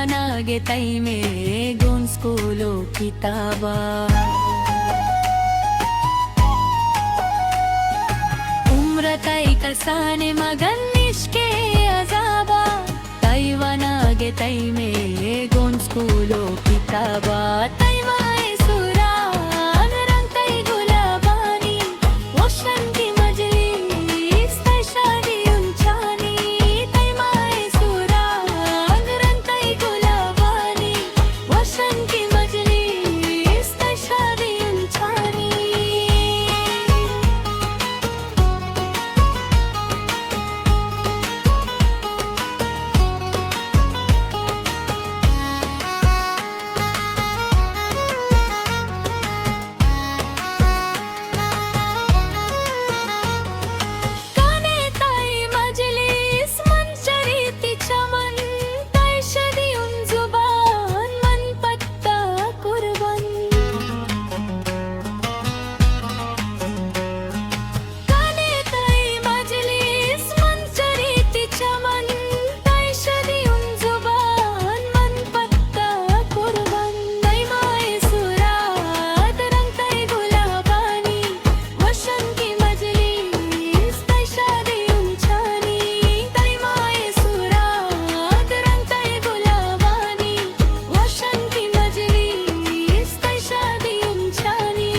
وناگ تئی مے gone school و کتابا۔ عمر تئی کسان مگن عشق عذابا۔ تئی وناگ تئی مے گون سکول و کتابا۔ تئی مائے سورا انگرنگ تئی گلابانی۔ وشنتی مجلس تئی شادی انچانی۔ تئی مائے سورا انگرنگ تئی گلابانی۔ وشنتی مجلس تئی شادی انچانی۔ کنے تئی مجلس من چریتی چمن، تئی شدی اون زبان من پتا قربان۔ کنے تئی مجلس من چریتی چمن، تئی شدی اون زبان من پتا قربان۔ تئی مائے سورا درنگ تئی گلابانی، وشنتی مجلس تئی شادی انچانی۔ تئی مائے سورا درنگ تئی گلابانی، وشنتی مجلس تئی شادی انچانی۔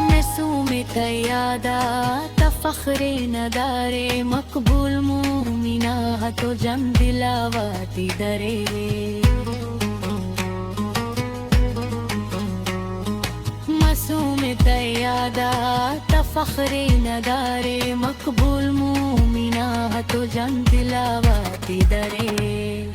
معصوم تئی یادا تا فخر ندارے، مقبول مومنا تو جن دلا وتی درے۔ معصوم تئی یادا تا فخر ندارے، مقبول مومنا تو جن دلا وتی درے۔